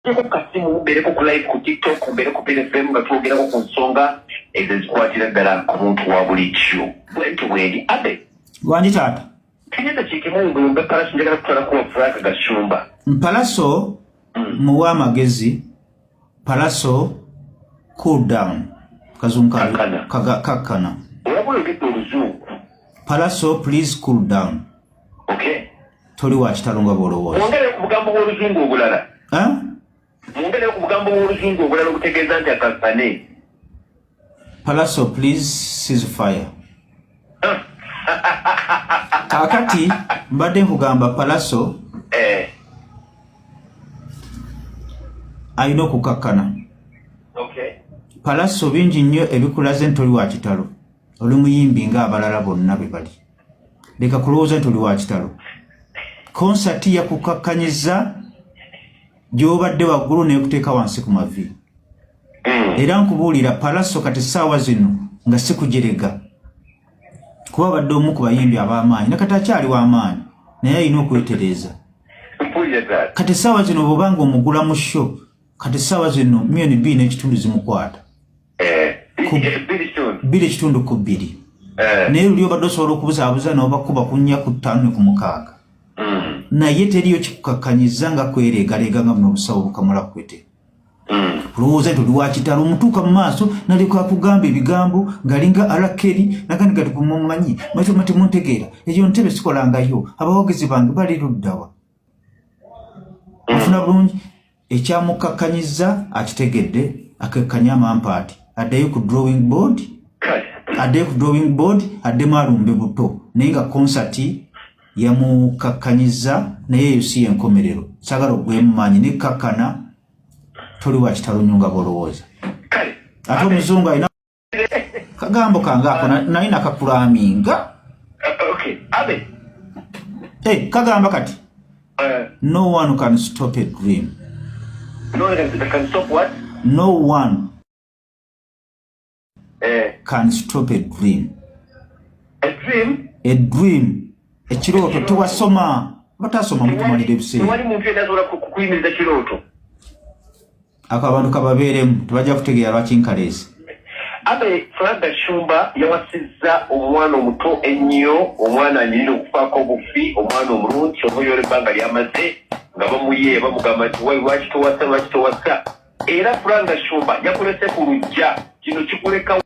Ku kasimu mbeereko ku live ku TikTok, mbeere ku PFM nga twogerako ku nsonga ezo ezikwatira ddala ku muntu wa bulijjo. Bwentyo bwendi abe. Wangi taata. Tulina eddakiika emu ngulumbe Palaso, njagala kutwalako wa Frank Gashumba. Palaso muwe amagezi. Palaso, cool down. Kazungu Kakkana. Kakkana. Olaba oyogedde oluzungu. Palaso, please cool down. Okay. Toli wa kitalo nga bw'olowooza. Mwongere ku bugambo bw'oluzungu obulala. Eh? Mwongere ku bugambo bw'oluzungu obulala obutegeeza nti akakkane. Palaso, please cease fire. Kaakati mbadde nkugamba Palaso alina okukakkana. Palaso, bingi nnyo ebikulaze nti toli wa kitalo. Oli muyimbi ng'abalala bonna bwe bali. Leka kulowooza nti oli wa kitalo. Konsati yakukakkanyiza gy'obadde waggulu n'ekuteeka wansi ku mavi. Era nkubuulira Palaso, kati essaawa zino nga sikujerega, kuba abadde omu ku bayimbi ab'amaanyi, nakati akyali w'amaanyi, naye alina okwetereeza. Mpulira taata. Kati essaawa zino bw'oba nga omugula mu show, kati essaawa zino 2.5 million zimukwata. 2.5. 2.5 ku 2. Naye luli obadde osobola okubuzaabuza n'obakuba ku 4, ku 5 ne ku 6. Naye teriyo kikukakkanyiza nga kwereegaleega nga buno obusawo bukamula kwete. Olowooza nti oli wakitalo, omutuuka mu maaso nalyoka akugamba ebigambo ng'alinga alakeri nagandi gati gumumanyi matuma temuntegeera, eyo ntebe sikolangayo, abawagizi bange bali luddawa. Ofuna bulungi ekyamukakkanyiza akitegedde, akekkanye amampaati, addeyo ku drawing board. Addeyo ku drawing board, addemu alumbe buto, naye nga konsati yamukakkanyiza, naye eyo si yenkomerero. Saagala ogwemu maanyi nekkakkana, toli wa kitalo nnyo nga bw'olowooza. Ate omuzungu alina kagambo kange ako naye nakakulaminga. Okay. Abe. Hey, kagamba kati, "No one can stop a dream." No one can stop what? No one can stop a dream. A dream? A dream, ekirooto. Tewasoma, batasoma mutumalira ebiseera. Tewali muntu yenna asobola kuyimiriza kirooto. Ako abantu kababeeremu, tebajja kutegeera lwaki nkaleezi. Abe, Frank Gashumba yawasizza omwana omuto ennyo, omwana anyirira okufaako obufi, omwana omulungi oba ebbanga lyamaze nga bamuye bamugamba nti, "Wai, lwaki towasa? Lwaki towasa?" Era Frank Gashumba yakulese ku lujja, kino kikuleka